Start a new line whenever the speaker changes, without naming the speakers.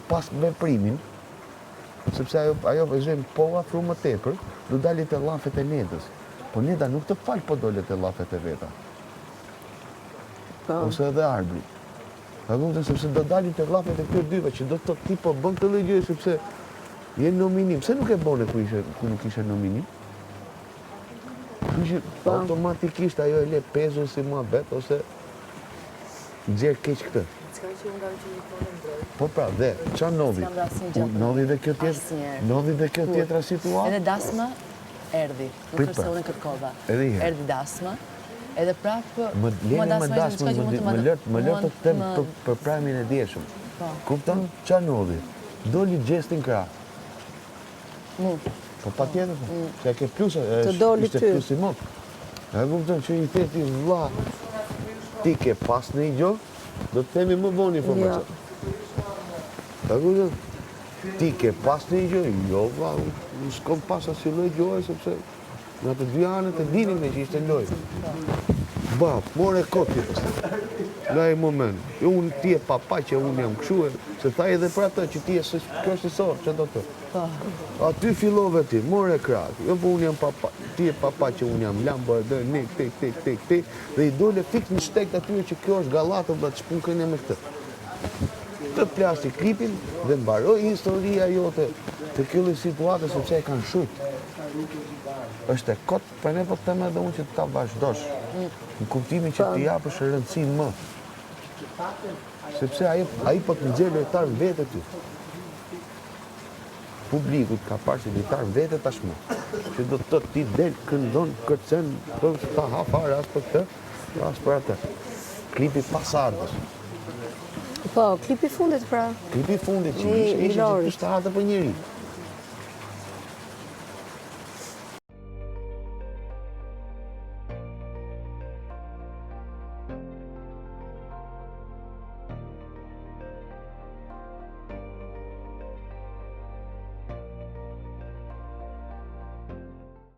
pas veprimin, sepse ajo ajo e zëmë po u afru më tepër, do dali te llafet e Nedës. Po Neda nuk të fal po dole te llafet e veta.
Po.
Ose edhe Arbri. A kupton sepse do dalin te llafet e këtyre dyve që do të thotë ti po bën këtë lloj gjëje sepse je nominim. Pse nuk e bone ku ishe ku nuk ishe nominim? Kështu që
po.
automatikisht ajo e le pezull si muhabet ose nxjerr keq këtë.
Çka që unë kam që gjithmonë e mbroj.
Po pra, dhe ça ndodhi? Ndodhi dhe kjo tjetër, ndodhi dhe kjo tjetra situatë.
Edhe dasma erdhi. Nuk është se unë e kërkova.
Edhe një herë.
Erdhi dasma. Edhe prapë
më leni më dasmën, më lër, më lër të them për, për prajmin e djeshëm.
Po.
Kupton? Ça ndodhi? Doli Gjesti në krah.
Mu.
Po patjetër, po. Mm. Se e ke plus,
të doli
ishte
ty.
plus i madh. E kupton që i the ti vlla, ti ke pas një gjë, do të themi më vonë informacion.
Jo.
E kupton? Ti ke pas një gjë, jo vlla, unë s'kom pas asnjë lloj gjëje sepse Nga të dy anët e dinim ne që ishte lojë. Ba, more kot ti pastaj. Nga ai moment, jo unë ti je papa që unë jam kështu, e, se tha edhe për atë që ti je së, kjo është i sorë, që do të.
Po.
Aty fillove ti, more krah, jo po unë jam papa, ti je papa që unë jam Lambo e dhe ne, te, te, te, te, dhe i dole fiks në shteg të atyre që kjo është gallatë, vlla, ç'punë kene me këtë. Të plasi klipin dhe mbaroi historia jote të kjo lloj situate sepse e kanë shujt. Është e kot, prandaj po të them edhe unë që ta vazhdosh. Në kuptimin që t'i japësh rëndësi më. Sepse ai ai po të nxjerr lojtar vete ty. Publiku të ka parë si lojtar vete tashmë. Që do të thotë ti del, këndon, kërcen, po s'ta ha fare as për këtë, as për atë. Klipi pasardhës.
Po, klipi i fundit pra.
Klipi i fundit që ishte, ishte që kishte atë për njeri.